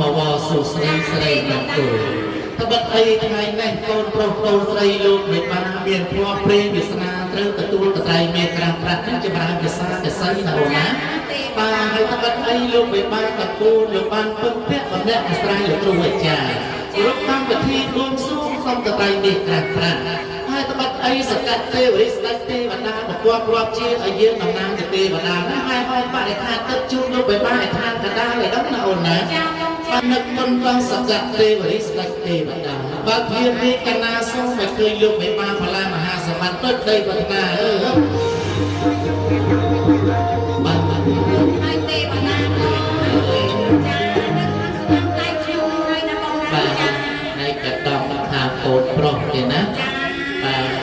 បវរសួស្តីស្រីមង្គលត្បិតអីថ្ងៃនេះកូនប្រុសកូនស្រីលោកមេបាមានភ័ព្វព្រេងវាសនាត្រូវទទួលកត្រៃមេក្រាស់ប្រាក់នឹងចម្រើនភាសាកសីណាអូនណាបាទហើយត្បិតអីលោកមេបាតកូនលោកបានពឹងពាក់បណ្ឌអាស្រ័យលោកគ្រូអាចារ្យគោរពកម្មវិធីបួងសួងសំកត្រៃមេក្រាស់ប្រាក់ហើយត្បិតអីសកទេវរិស្ដេចទេវតាប្រគល់គ្រាប់ជាឲ្យយើងតំណាងទៅទេវតាណាហើយហោបរិខាទឹកជូនលោកបេបាឯឋានកដាលឯដល់ណាអូនណា ចាបងចា បាននឹកគុណដល់សកទេវរិស្ដេចទេវតាបើធៀបនេះកណាសូមឲ្យឃើញលោកមេបាផលាមហាសម្បត្តិដូចដីប្រាថ្នាអឺបាទបាទ ហើយទេវតាបងចានៅខាងស្ដាំដៃខ្ញុំហើយណាបងណា បាទ ចា ហើយកតំខាងកូនប្រុសទេណា ចា បាទ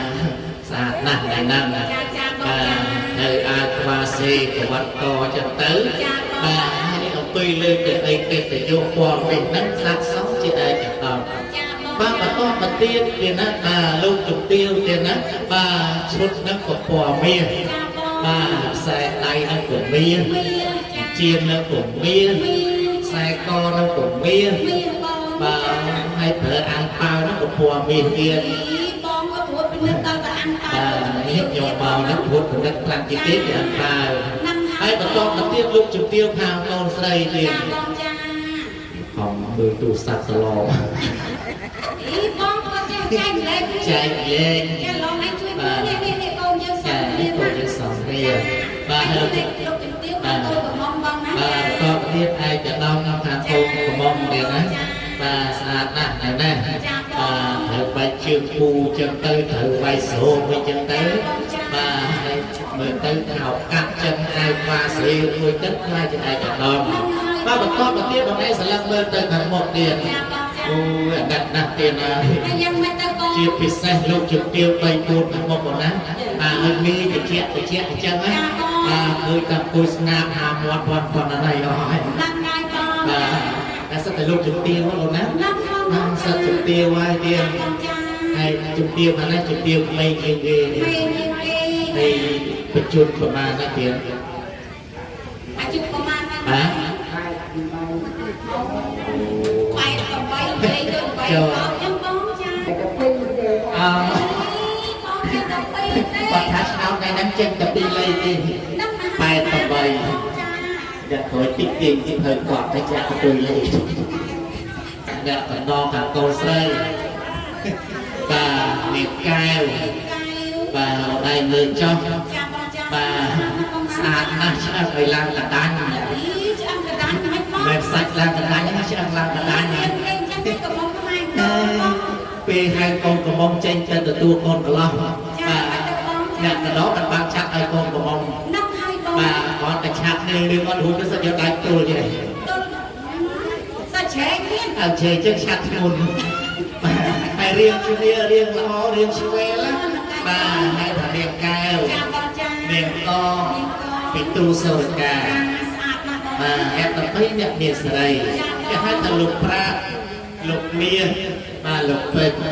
ស្អាតណាស់ថ្ងៃហ្នឹងណា ចាចាបង បាទ ចា ហើយអាចខ្វាសេកវត្តកចឹងទៅ ចាបង បាទហើយអង្គុយលើកៅអីកិត្តិយសពណ៌វិញហ្នឹងស័ក្តិសមជាឯកតំ ចាបង បាទបន្តមកទៀតទៀតណាបាទលោកជំទាវទៀតណាបាទឈុតហ្នឹងក៏ពណ៌មាស ចាបង បាទខ្សែដៃហ្នឹងក៏មាស មាចា ជាមហ្នឹងក៏មាស មា ខ្សែកហ្នឹងក៏មាស មាបង បាទហើយប្រើអាំងប៉ាវហ្នឹងក៏ពណ៌មាសទៀត អីបងក៏ព្រួតពិនិត្យដល់តែអាំងប៉ា បាទនេះយកមកហ្នឹងព្រួតពិនិត្យខ្លាំងជាងគេគឺអាំងប៉ាវ ហ្នឹង ហើយបន្តមកទៀតលោកជំទាវខាងកូនស្រីទៀត ចាបងចា ខំមើលទូរស័ព្ទសឡង អីបងក៏ចេះចែកលេខ ចែកលេខ ចាឡងឯងជួយមើលនេះនេះនេះកូនយើងស ចា ងគ្នា កូនយើងសងគ្នាបាទ ហើយ ហើយ លោកជំទាវបានកូនកំមុំបងណា បាទបន្តទៀតឯកឧត្តមខាងកូនកំមុំទៀតណាបាទស្អាតណាស់ថ្ងៃនេះបាទត្រូវបែកជើងពូចឹងទៅត្រូវវាយស្រោមវិញចឹងទៅបាទហើយមើលទៅខោកាត់ចឹងឯវ៉ាស្រីមួយទឹកខ្លាចជាឯកឧត្តមបាទបន្តមកទៀតបងឯងស្រឡឹងមើលទៅខាងមុខទៀត ចាបងចា អូយអាណិតណាស់ទៀតណា ហើយយ៉ាងម៉េចទៅបង ជាពិសេសលោកជំទាវ3 4ខាងមុខបងណាបាទហើយមីតិចតិចអញ្ចឹងណាបាទឃើញតាមគួយស្នាមហាមាត់ពាន់ប៉ុណ្ណាហើយអស់ហើយ ហ្នឹងហើយបង បាទតែសិតតែលោកជំទាវអូនណា ហ្នឹងហើយ បាទសិតជំទាវហើយទៀត បងចា ហើយជំទាវខាងនេះជំទាវក្មេងជាងគេនេះ មេនេះគេ ហើយបញ្ជនប្រមាណណាទៀត អាយុប្រមាណហ្នឹង បាទ បែក8និយាយទៅ8 10ចឹងបងចា អើ បងចាដល់ពេលទេ គាត់ថាឆ្នោតថ្ងៃហ្នឹងចេញតែពីរលេខទេ ហ្នឹងណា 88 ចា អ្នកក្រោយតិចទាញទីភៅគាត់ទៅចាក់កតុយលេខអ្នកបណ្ដងខាងកូនស្រីបាទនាងកែវ កែវ បាទអត់ដៃមើលចុះ ចាបងចា បាទស្អាតណាស់ឆ្អឹងឲ្យឡើងកដាញ់ អីឆ្អឹងកដាញ់មិនបង មិនសាច់ឡើងកដាញ់ណាឆ្អឹងឡើងកដាញ់ អ ណា េចឹងគេកំមុំខ្មែរបង ពេលហៅកូនកំមុំចេញទៅទទួលកូនកន្លោះ ចា បាទ ទៅបង អ្នកកណ្ដោគាត់បានឆាត់ឲ្យកូនកំមុំ ហ្នឹងហើយបង បាទគាត់តែឆាត់នេះឬគាត់រួចទៅសិតយកដៃទល់ចេះ ទល់សាច់ជ្រែកមាន អើជេចឹងឆាត់ធ្ងន់បាទហើយរៀងជំនារៀងល្អរៀងឆ្វេលណាបាទហើយថានាងកែវ ចាបងចា នាងកងពីទូសូរកា ចាស្អាតណាស់បង បាទហេតុតែអ្នកមានសេរីគេហៅថាលោកប្រាក់លោកមាសបាទលោកពេជ្រ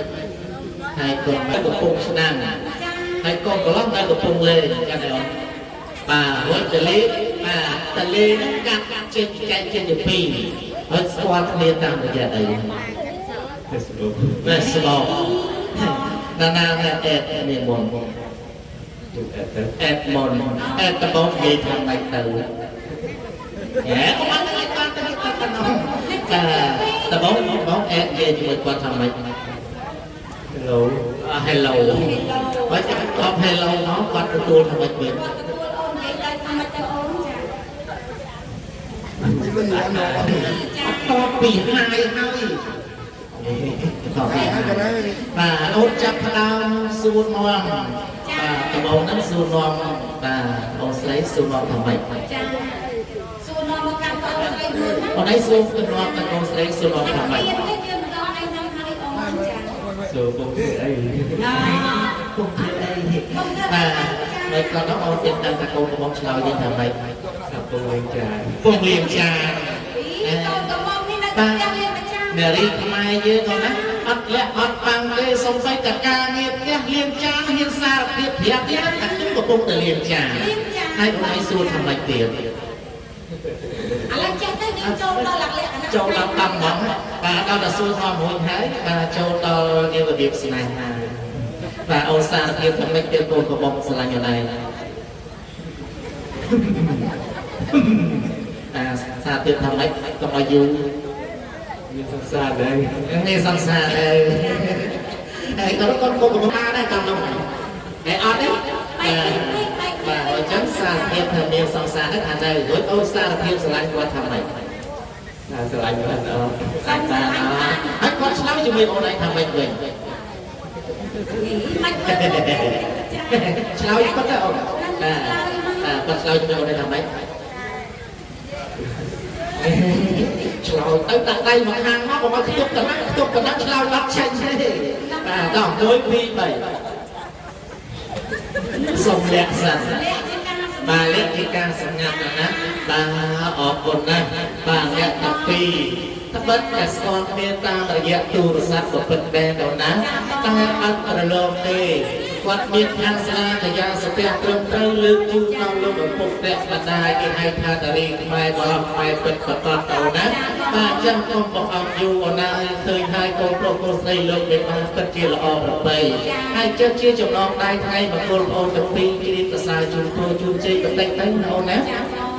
ហើយកូនកំពុងឆ្នាំង ចា ហើយកូនកន្លោះនៅកំពុងលេងចឹងហ៎បាទរួចតលេបាទតលេហ្នឹងកាត់ចេញចែកចេញជាពីរហើយស្គាល់គ្នាតាមរយៈអី Facebook Facebook ណាណាអ្នកអេតមានមុន ទូអេតទៅ អេតមុនអេតដំបងនិយាយថាម៉េចទៅហែកុំបានទៅបានទៅទៅទៅនោះចាដំបងបងអេតនិយាយជាមួយគាត់ថាម៉េច Hello អ Hello បើចាំតប Hello មកគាត់ទទួលថាម៉េចវិញ គាត់ទទួលអូននិយាយទៅថាម៉េចទៅអូនចាចា តបពីហើយហើយតបពីហើយបាទអូនចាប់ផ្ដើមសួរនាំបាទដំបងហ្នឹងសួរនាំបាទអូនស្រីសួរនាំថាម៉េច ចាសួរនាំមកកាន់កូនស្រីមួយណា អូនឯងសួរទៅនាំទៅកូនស្រីសួរនាំថាម៉េច ទៀតយើងមិនដល់អីហ្នឹងហើយអូនចា សួរពុកធ្វើអី ណា ពុកធ្វើអីបាទហើយគាត់នោះអូនទៀតដឹងថាកូនកំមុំឆ្លើយយើងថាម៉េច ថាពុកលេងចាន ពុកលៀងចាន ពីកូនកំមុំនេះនៅផ្ទះរៀនប្រចាំ នារីខ្មែរយើងក៏ណាអត់លាក់អត់បាំងទេសំបីតការងារផ្ទះលៀងចានហ៊ានសារភាពប្រាប់ទៀតថាខ្ញុំកំពុងតែលៀងចាន រៀនចា ហើយអូនឯងសួរថាម៉េចទៀត ឥឡូវចេះទៅយើងចូលដល់លក្ខណៈ ចូលដល់តំហ្មងបាទដល់តែសួរធម្មរួចហើយបាទចូលដល់នារបៀបស្នេហាបាទអូនសារភាពថាម៉េចទៀតកូនកំបុំស្រឡាញ់អនឯងអាសារភាពថាម៉េចកុំឲ្យយូរ មានសង្សារដែរ នេះសង្សារដែរហើយក៏កូនកុំកំពុងដែរតាមនោះតែអត់ទេបាទអញ្ចឹងសារភាពថាមានសង្សារហ្នឹងថានៅរួចអូនសារភាពស្រឡាញ់គាត់ថាម៉េច ថាស្រឡាញ់បានអត់ ស្រឡាញ់បានអត់ហើយគាត់ឆ្លើយជាមួយអូនឯងថាម៉េចវិញ មិនមើលចា ឆ្លើយគាត់ទៅអូនបាទគាត់ឆ្លើយជាមួយអូនឯងថាម៉េចឆ្លើយទៅដាក់ដៃមកខាងមកកុំឲ្យខ្ទប់កណ្ដាខ្ទប់កណ្ដាឆ្លើយអត់ចេញទេបាទដល់1 2 3សុំលាក់សិន លាក់ជាការសម្ បាទលាក់ជាការសម្ងាត់ណាបាទអរគុណណាស់បាទអ្នកទាំងពីរត្បិតតែស្គាល់គ្នាតាមរយៈទូរស័ព្ទក៏ពិតដែរដល់ណាតែអត់រលងទេគាត់មានខាងស្នាកយាសពៈត្រឹមត្រូវលើកជូនដល់លោកឪពុកអ្នកម្ដាយគេហៅថាតារីខ្មែរបរោះខ្មែរពិតប្រកបដល់ណាបាទអញ្ចឹងកុំបង្អំយូរអូនណាឃើញហើយកូនប្រុសកូនស្រីលោកមេបានពិតជាល្អប្រពៃហើយចិត្តជាចំណងដៃថ្ងៃមង្គលបងអូនទាំងពីរជ្រាបសរសើរជូនពរជូនជ័យបន្តិចទៅណាអូនណា ចាបង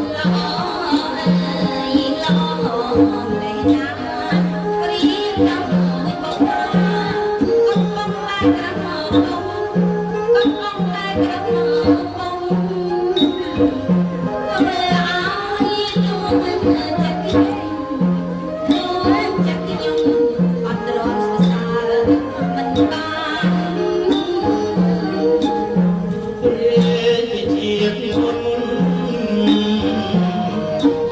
ល្អអើយល្អលេណាព្រៀងដល់មួយបងកំពុងតែក្រហមកំពុងតែក្រហមមើលឲ្យទួមិនចិត្តខ្ញុំចិត្តខ្ញុំអត់រំសរសើរមិនបាន ព្រះជាគុណ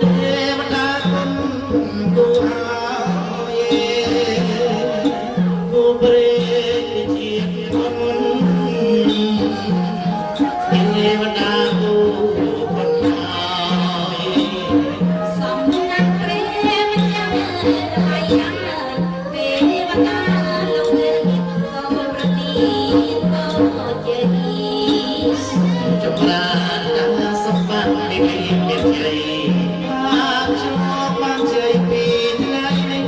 ទេវតាគុណគូហើយគូព្រះជាគុណទេវតាគូគុណហើយ សំណាក់ព្រះម្ចាស់ហើយយ៉ាងទេវតាលោកលើសូមប្រទានពរជ័យ ចម្រើនដល់សម្បត្តិមានមានជ័យបានជួបបានជ័យពីថ្ងៃនេះ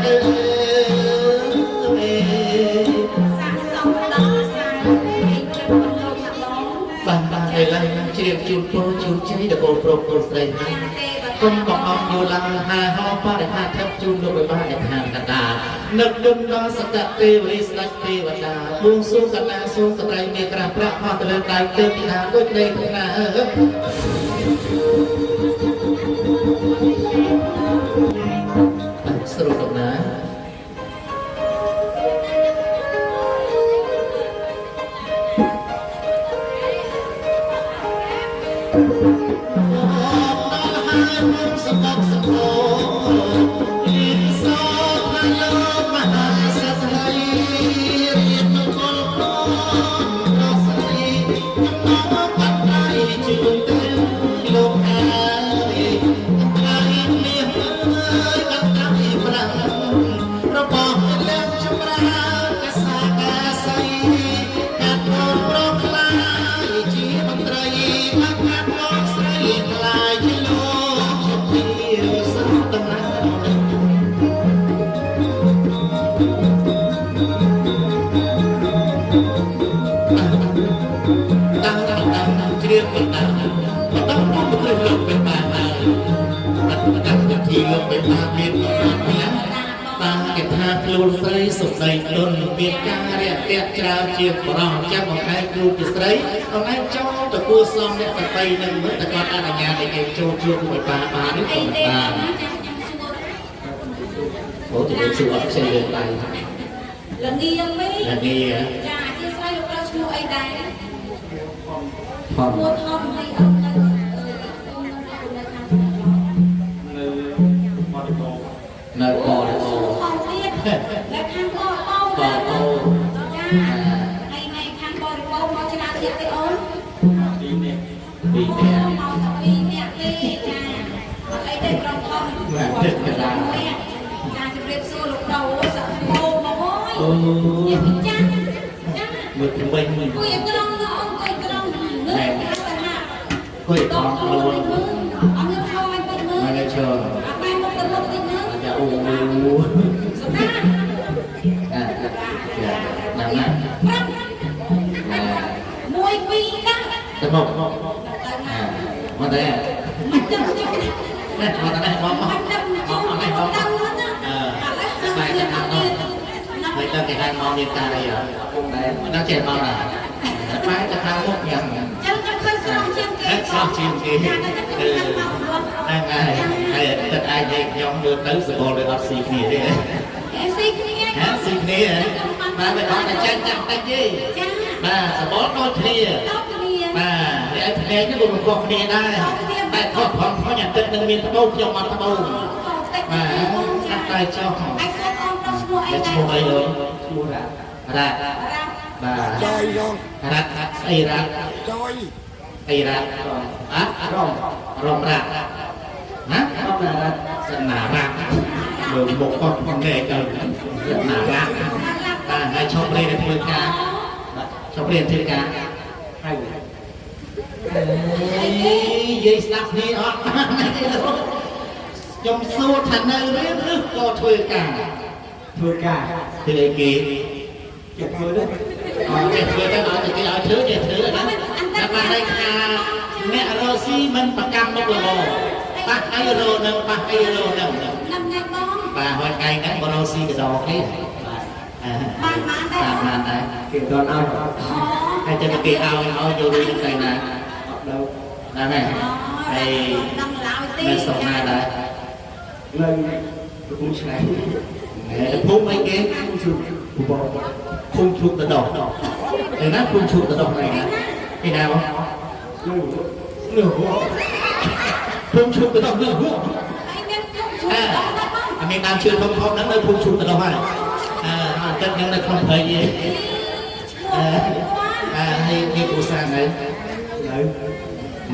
ទៅអេ សាកសមដល់សាឯងចិត្តលោកណាបង បាទបាទឥឡូវជ្រាបជូនពរជូនជ័យដល់កូនប្រុសកូនស្រីហើយ ទេវ គុំកំអងយូឡាហាហោបរិហាថឹកជូនលោកវិបាលឋានកណ្ដាលនឹកគុណដល់សកទេវរីស្ដេចទេវតាបួងសួងកណ្ដាលសួងស្ត្រីមានក្រាស់ប្រាក់ផោះទៅលើដៃទើបថាដូចដីណាបាទស្រុកដំណាដល់ហើយមុខសកសកោលៀនសោថាលោកមហាសេដ្ឋីរៀបមង្គលកូនប្រុសស្រីចំណងបាត់ដៃជូនទៅលោកអើយត្រៃមាសអើយបាត់ត្រៃប្រាំរបស់លើកចម្រើនកសាកាសីកាត់កូនប្រុសខ្លាយជាមន្ត្រីបាត់កាត់កូនស្រីខ្លាយជាលោកជាពីសតំណាង តាំងតាំងតាំងជ្រាបបណ្ដាបណ្ដាពុទ្ធព្រឹកលោកបេបាហើយបណ្ដាពិធីលោកបេបាមានកំណត់ណាតាគេថាខ្លួនស្រីសំដីទុនមានការរាក់ទាក់ច្រើនជាងបរោះចាំបង្ហាញខ្លួនជាស្រីអនឯងចូលទៅគួសមអ្នកប្របីនឹងមើលតែគាត់អនុញ្ញាតឲ្យគេចូលជួបមួយបាបាននេះ អីទេ ក៏បាន ចាខ្ញុំសួរ អូជំរាបសួរអត់ខ្ចីលើកដៃ លងាមី ណានេះ ចាអធិស្ឋានលោកប្រុសឈ្មោះអីដែរ ផង ឈ្មោះធំហើយអត់នៅសូមនៅខាង នៅបរិបូរណ៍ នៅបរិបូរ ធំទៀតនៅខាងបរិបូរ បរិបូរ ចាហើយនៅខាងបរិបូរមកច្រើនទៀតទេអូន ទីនេះ ពីនេះ មកតែពីរនាក់ទេចាអត់អីទេប្រុសធំចាជម្រាបសួរលោកប្រុសអូស អូ ជាម្ចាស់ចា មើលថ្មិញ អង្គុយត្រង់អង្គុយត្រង់លើទៅណា គួយត្រង់ខ្លួន អត់ងើបឈរឲ្យតិចមើល មកឈរ អត់បែរមុខទៅមុខតិចមើល ចាអូ សុតា អាចាណាស់ណា ប្រាប់មួយពីរកា ទៅមក ទៅណា មកតែ មិនដឹងជុំ នេះមកតែមកមក មិនដឹងជុំ មក មិន មក ដឹងណា អឺបែរទៅខាងនោះហើយដល់គេហៅមកមានការអី ដែរ មិនដឹងចេះមកណាបែរទៅខាងមុខញ៉ាំ ចឹងខ្ញុំឃើញស្រស់ជាងគេ ស្រស់ជាងគេ ចាតែខ្ញុំដឹងមកព្រោះ ហ្នឹងហើយហើយទឹកឯងឲ្យខ្ញុំមើលទៅសបល់ដូចអត់ស៊ីគ្នាទេ អេស៊ីគ្នា ហ៎ស៊ីគ្នាបាទមិនអត់តែចាញ់ចាំតិចទេ ចា បាទសបល់ដូចគ្នា តគ្នា បាទនេះឲ្យភ្នែកនេះក៏មិនខុសគ្នាដែរតែខុសផងផងអាទិត្យនឹងមានត្បូងខ្ញុំអត់ត្បូង តិច បាទ ចា អត់តែចុះ ឯងសួរអូនប្រុសឈ្មោះអី តែ ដែរ ឈ្មោះអីលុយ ឈ្មោះរ៉ា រ៉ា រ៉ា បាទ ចយរង រ៉ាស្អីរ៉ា ចយ អីរ៉ាអ่ะ រំ រំរ៉ាណា រំណារ៉ា សណារ៉ាមើលមុខគាត់ផងនេះទៅសណារ៉ាបាទហើយឈប់រៀនទៅធ្វើការបាទឈប់រៀនធ្វើការ ហើយ អេនិយាយស្ដាប់គ្នាអត់បានទេលោកខ្ញុំសួរថានៅរៀនឬក៏ធ្វើការ ធ្វើការ ធ្វើអីគេ ចេះធ្វើទេ អត់ចេះធ្វើទៅឲ្យតែគេឲ្យធ្វើចេះធ្វើណាតែបានន័យថាអ្នករស់ស៊ីមិនប្រកម្មមុខរបរប៉ះអីរនឹងប៉ះអីរនឹង នឹងថ្ងៃបង បាទហើយថ្ងៃហ្នឹងមករស់ស៊ីកដគេ បាទ បានបានដែរ តាមបានដែរ គេអត់ឲ្យ ហើយទៅគេឲ្យឲ្យយកលុយទៅណា អត់ដល់ ណាស់ហើយ ដឹងឡើយទេ នៅស្រុកណាដែរ នៅកំពង់ឆ្នាំង ភូមិអីគេ ភូមិជ្រូកបប ភូមិឈូកតដោឯណាភូមិឈូកតដោឯណាពីណាមក នៅ លឺហួភូមិឈូកតដោលឺហួ ហើយមានគុំជួយដល់ដល់បង អាមានដើមឈើធំធំហ្នឹងនៅភូមិឈូកតដោហើយអើអត់ទឹកហ្នឹងនៅក្នុងព្រៃទេ ឈ្មោះគាត់ អើហើយមានគ្រួសារនៅ នៅ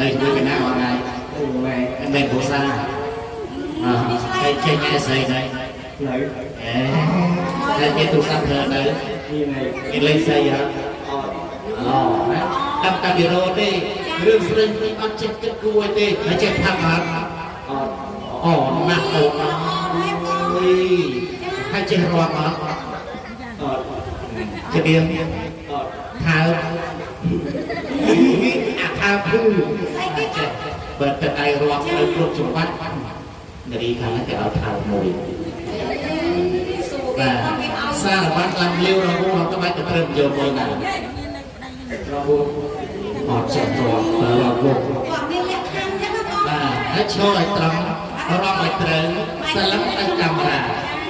នៅជាមួយកណាអត់ហើយ នៅម៉ែ មានគ្រួសារអើហើយចេញឯស្រីនៅ នៅ អេហើយមានទូរស័ព្ទប្រើនៅ មានហើយ មានលេខស្អីហ៎ អត់ អូណាតាមកាពីរ៉ូទេរឿងស្រីនេះអត់ចេះគិតគួរទេហើយចេះផាប់អត់ អត់ អូណាស់អូន អូហើយបង អើយហើយចេះរាប់អត់ អត់ ជារៀង អត់ ថើបអាថើបគឺ ស្អីគេ ចេះបើទឹកឯងរាប់ទៅគ្រប់ចង្វាក់នារីខាងហ្នឹងគេឲ្យថើបមួយ សួរគេ បាទ បងគេឲ្យ សារប័ត្រឡើងលាវរងរងក្បាច់ទៅព្រឹមយកមួយណា រវ អត់ចេះរាប់ទៅរង គាត់មានលក្ខខណ្ឌចឹងណាបង បាទហើយឈរឲ្យត្រង់រំឲ្យត្រូវសលឹងទៅកាមេរ៉ា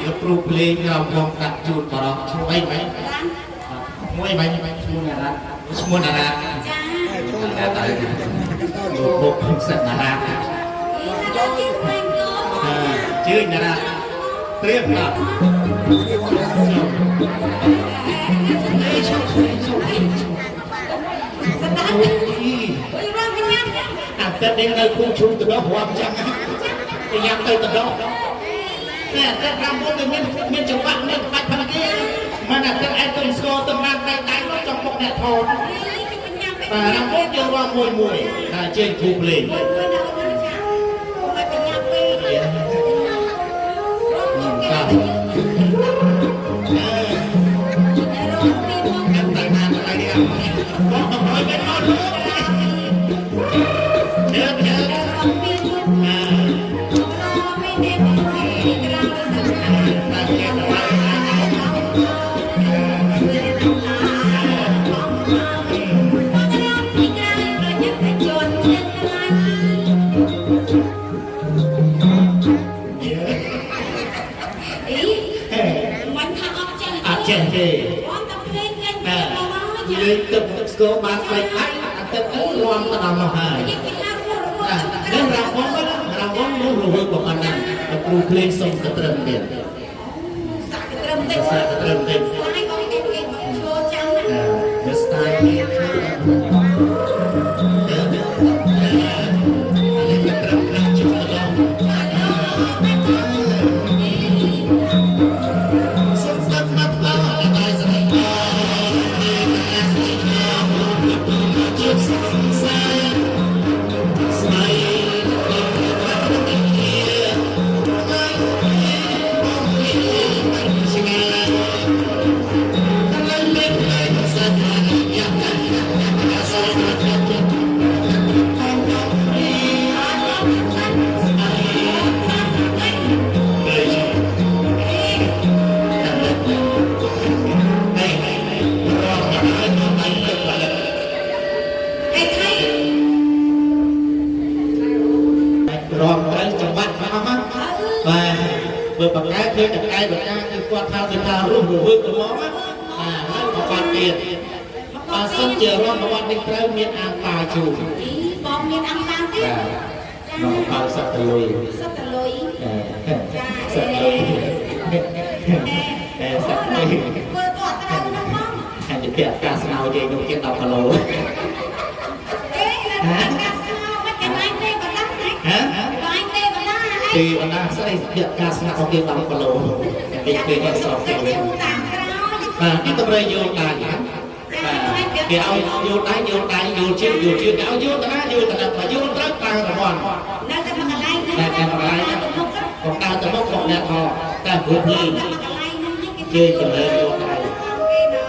លោកគ្រូភ្លេងរំវងដាក់ជូនបរោះឈ្មោះអីម៉េចមួយម៉េច ឈ្មោះណារ៉ា ឈ្មោះណារ៉ា ចា ណារ៉ាលោកបុកសិនណារ៉ា អីណាគេស្វែងយល់ អឺជឿណារ៉ាត្រៀមដល់អេឈប់ឈប់ឈប់ សតា អូយ អុយរំញ៉ាំ អាទឹកនេះនៅគូឈូទៅដល់រាប់ចឹងទៅញ៉ាំទៅទៅដល់តែអាទឹករំវងវាមានមានចង្វាក់មានក្បាច់ផាគេមិនអាទឹកឯងទៅស្គាល់ទៅបានដៃដៃនោះចង់ពុកអ្នកថត គេញ៉ាំពេល បាទរំវងយើងរំមួយមួយតែជើងគូភ្លេង មួយមួយណាអូនណាចាកុំឲ្យបញ្ញាពេករំគេ បាទ ទៅរំពីមក កាន់តែណាដៃនេះបងបងឲ្យមិនអត់លោកជើងជើង រំពីមក បាទ រំពីនេះពីក្រៅទៅ បាទគេទៅអត់ចេះទេបាទលេងទឹកស្គរបានផ្លេចអាចអាទឹកទៅរំទៅដល់នោះហើយបាទនេះរំវងណារំវងនោះរវើកប៉ុណ្ណាលោកគ្រូភ្លេងសុំទៅត្រឹមទៀតសាកត្រឹមទៀតអឺស្ទាយនេះអឺត្រឹមត្រឹមជួយដល់សុំស្ដាប់មកអ តហ្មងបាទហើយមកបាត់ទៀតបើសិនជារំប្រវត្តិនេះត្រូវមានអានតាជូន អីបងមានអង្គតាទៀត មកបើសត្វតលុយ សត្វតលុយ ចាសត្វលុយតែសត្វលុយ ធ្វើតអត់ត្រូវហ្នឹងបង ហើយជាការស្នោជ័យនោះទៀត10គីឡូ អេការស្នោមិនចាំឯងទេបណ្ដា ហ៎ ឯងទេបណ្ដា ទីបណ្ដាស្អីជាការស្នោគេ10គីឡូតែគេគេនេះសោះគេ តាមក្រោយ បាទនេះតម្រូវយល់ដៃណាបាទគេឲ្យយល់ដៃយល់ដៃយល់ជឿយល់ជឿគេឲ្យយល់តាណាយល់តាណាបើយល់ត្រូវតាមរង្វាន់ នៅតែមួយកន្លែងហ្នឹង តែមួយកន្លែងកុំដើរទៅមុខកុំអ្នកថតតែព្រោះភ្លេង តែមួយកន្លែងហ្នឹងគេ ជឿចម្រើនយល់ដៃ គេណោ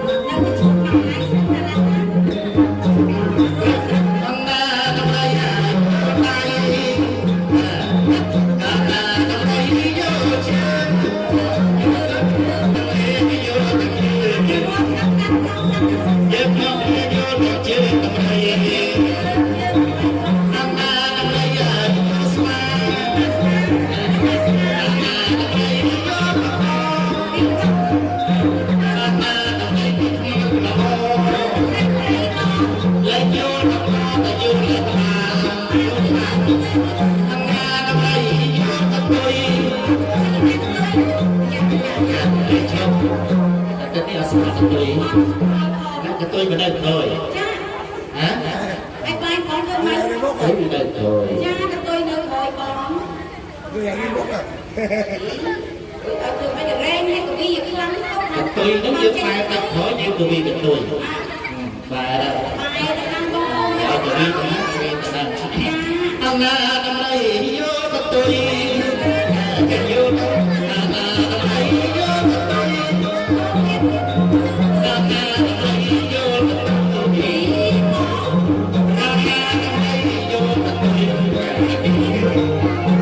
នៅតែជួបកន្លែងហ្នឹងណា អំណាតម្លៃដៃកាណាតម្លៃយោជឿយើងមកយល់ជឿតម្លៃអំណាតម្លៃស្មាអំណាតម្លៃយោអំណាតម្លៃល្អលេខយល់ដល់តែយល់លេខថាអំណាតម្លៃយល់ទៅទុយលេខឈប់តែនេះអត់ស្មាតទុយណាកតុយមិននៅក្រោយ ចា ហ៎ ឯងបងធ្វើម៉េច អីនៅក្រោយ ចាកតុយនៅក្រោយបងអត់ធ្វើម៉េចរែងនេះកវីខ្លាំង កតុយនឹងយើងបែរទៅក្រោយយើងកវីកតុយបែរ បែរទៅខាងបងអូន ឲ្យកវីទៅណាកវីទៅណាអំណាតម្លៃយកកតុយកយកអំណាតម្លៃយកកតុយអំណាតម្លៃយកកតុយអំណាតម្លៃយកកតុយ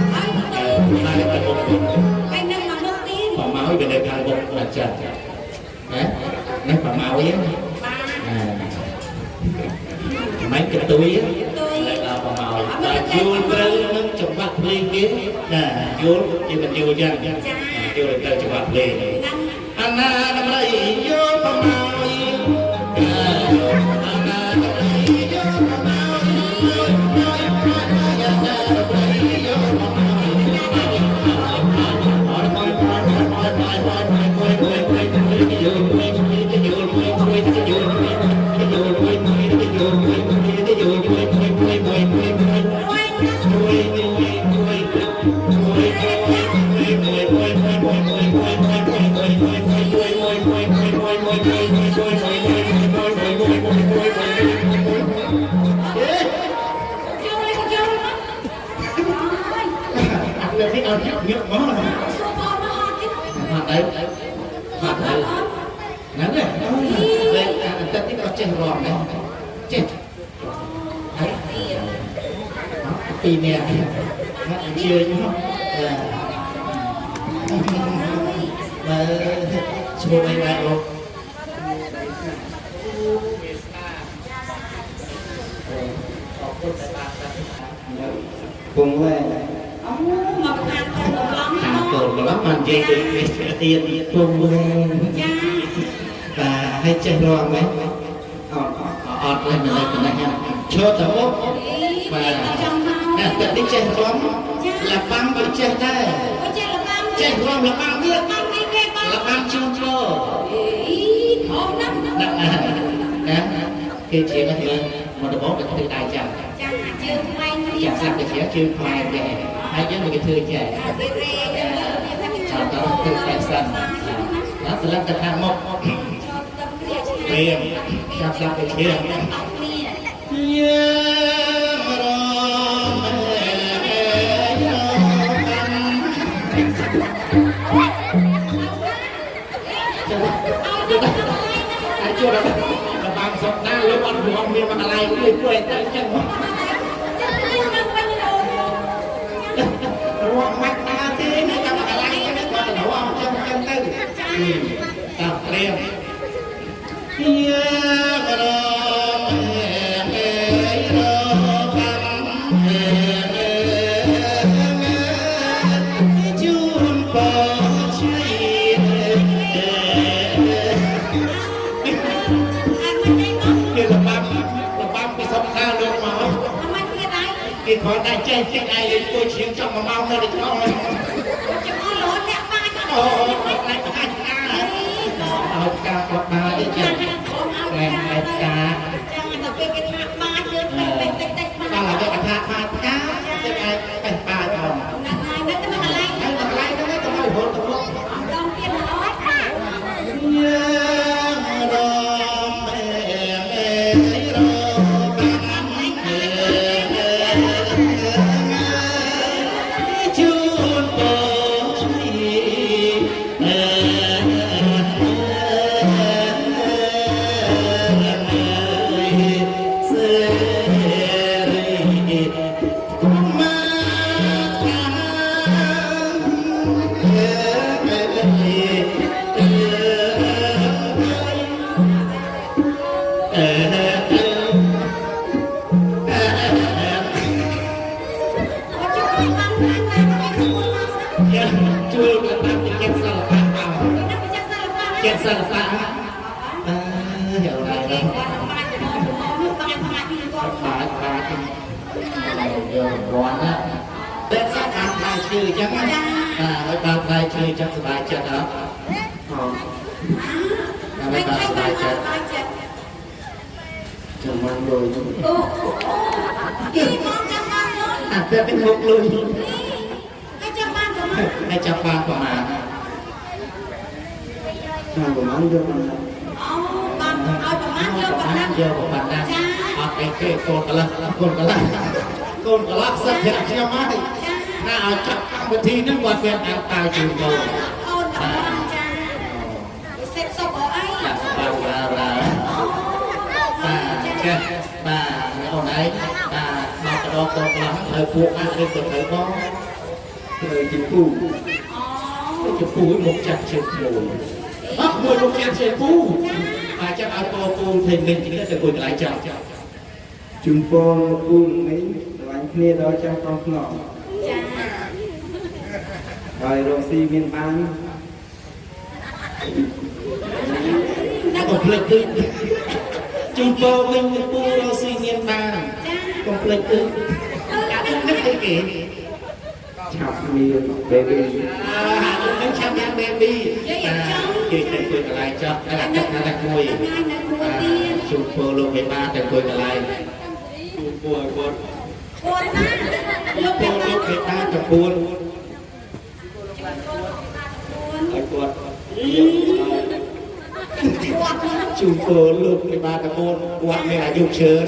ហើយ បែរទៅមុខ ឯងនឹងមកមុខទៀត ប្រម៉ោយវានៅខាងមុខអត់ចាស់ណានេះប្រម៉ោយណាមិនកតុយដល់ប្រម៉ោយតែយល់ត្រូវនឹងចង្វាក់ភ្លេងគេណាយល់ជាមិនយល់យ៉ាងយល់ទៅចង្វាក់ភ្លេង ហ្នឹង អាណាតម្លៃយកប្រម៉ោយអាណាតម្លៃយកប្រម៉ោយអាណាតម្លៃយកប្រម៉ោយ ចូលលេចូលមក នេះអត់ញឹកមក សួរបងមកអត់ទេ អត់អីអត់អីហ្នឹងឯងលេខអន្តនេះក៏ចេះរំដែរចេះហើយពីរនាក់អញ្ជើញមកបើឈ្មោះអីដែរលោកអរគុណតែបាន ពងវែង អូមកខាងកូនកំឡំ ខាងកូនកំឡំបាននិយាយដូចនេះទៀត ពងវែង ចា បាទហើយចេះរំไหม អត់ អត់ទេមិននៅនេះឈរទៅមុខ បាទចង់មក ណាតែនេះចេះរំលបាំក៏ចេះដែរ ចេះលបាំ ចេះរំលបាំទៀត បាំនេះគេបង លបាំជូនជោ អីធំណាស់ ណាណាគេជាងទៅមកដំបូងគេធ្វើដៃចាំ ចាជើងថ្លៃគ្នា ចាស្រាប់គេជាជើងខ្មែរគេហើយយើងមកគេធ្វើចេះ គេរេទៅមើលគេថាគេ ចាំតធ្វើតែសិនណាស្លាប់ទៅខាងមុខ ចូលទៅគ្នាឆ្ងា ព្រាមចាប់ស្លាប់គេជា យតគ្នា យើងរំអេយោកម្ម អាចជួបដល់បានសុកណាលោកអត់រំមានមកកន្លែងជួយជួយទៅចឹង ចាំនៅវិញអូន រំមិនដើរទេនៅតែមកកន្លែងហ្នឹងគាត់ទៅរំចឹងចឹងទៅតាត្រៀមយើងរំអេរកម្មអេជូ តែចេះចេះឯងលេងគួយឈៀងចង់1ម៉ោងនៅតែឆ្ងល់ ចំអល់លោអ្នកបាច់ អូអូតែបាច់ផ្កាឲ្យផ្កាគាត់បាយទេ ចា ចឹង បងឲ្យ ណែ ផ្កា ផ្កា ចាទៅពេលគេថាបាច់យើងពេះពេះតិចតិចបា ដល់ ច់ ហើយគេថាបាច់ផ្កាតែឯងបេះបាយអម ណាស់ហើយនៅតែមួយកន្លែង ហើយកន្លែងហ្នឹងទៅឲ្យរត់ទៅមុខ ដងទៀតណាអូន យ៉ាងរំអេអេរបានអេជូនបងអេសេរីគុំមក អឺ អូជួយបានបានណាទៅជួយមកណា ជួយកតាពីចិត្តសិល្បៈអោ ទៅណាពិចារសិល្បៈ ចិត្តសិល្បៈអឺយ៉ាងណា គេគាត់បាច់មកមកបាច់បាច់ពីគាត់ បាទបាទយករង្វាន់ណាតែសាបានផ្លែឈើអញ្ចឹងណាបាទហើយបានផ្លែឈើអញ្ចឹងសប្បាយចិត្តអត់ អោ ហើយបានសប្បាយចិត្ត សប្បាយចិត្ត ចាំបានលុយ អូអូមកចាំបានលុយ អាតែពីមុខលុយ ហើយចាំបានប្រមាណ ហើយចាប់បានប្រមាណ ចាំប្រហែលយកបាន អូបានឲ្យប្រមាណយកប៉ុណ្ណា យកប្រមាណណាអត់អីទេកូនកន្លះកូនកន្លះកូនកន្លះសិតប្រាក់ខ្ញុំមកណាឲ្យចាប់កម្មវិធីហ្នឹងគាត់មានអង្គតាជូនកូន អូនតំចាពិសេសសុខអី បាទបាទបាទបាទចេះបាទអូនឯងបាទមកដល់កូនកន្លះត្រូវពួកអាចឬក៏ត្រូវបង ត្រូវជាពូ អូ ជាពូមុខចាស់ជាងខ្លួនអត់មួយមុខចាស់ជាងពូបាទចាំឲ្យពូពូធេងនេះទៅគួយកន្លែងចាំ ជូនពរពូនេះស្រឡាញ់គ្នាដល់ចាស់កងខ្នង ចា ហើយរកស៊ីមានបាន នៅ កុំភ្លេចគឺជូនពរវិញពូរកស៊ីមានបាន ចា កុំភ្លេចគឺអានេះអីគេ ឆាប់មាន baby អានឹងឆាប់មាន baby គេទៅគួយកន្លែងចោះតែអាទឹកណាតែមួយ ថ្ងៃនៅមួយទៀត ជូនពរលោកមេបាទៅគួយកន្លែង ជូនពរឲ្យគាត់ គាត់ណាលោក ពរលោកមេបាទៅពួន ឲ្យគាត់យក គាត់ណា ជូនពរលោកមេបាទៅពួនគាត់មានអាយុច្រើន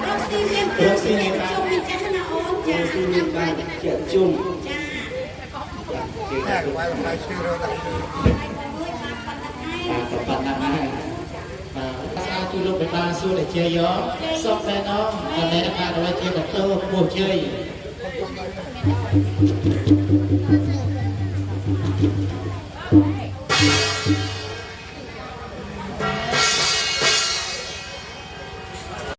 រកស៊ីមានជុំមានចាស់ណាអូនចា រកស៊ីមានបានជាជុំ ចា គេទៅ មួយបានប៉ុណ្ណឹងឯង បាទប៉ុណ្ណឹងហើយបាទស្អាតទូលោកបេបាសួរតែជាយោសុខមែនអងអនេកបាទអ្វីជាកតោពោះជ័យ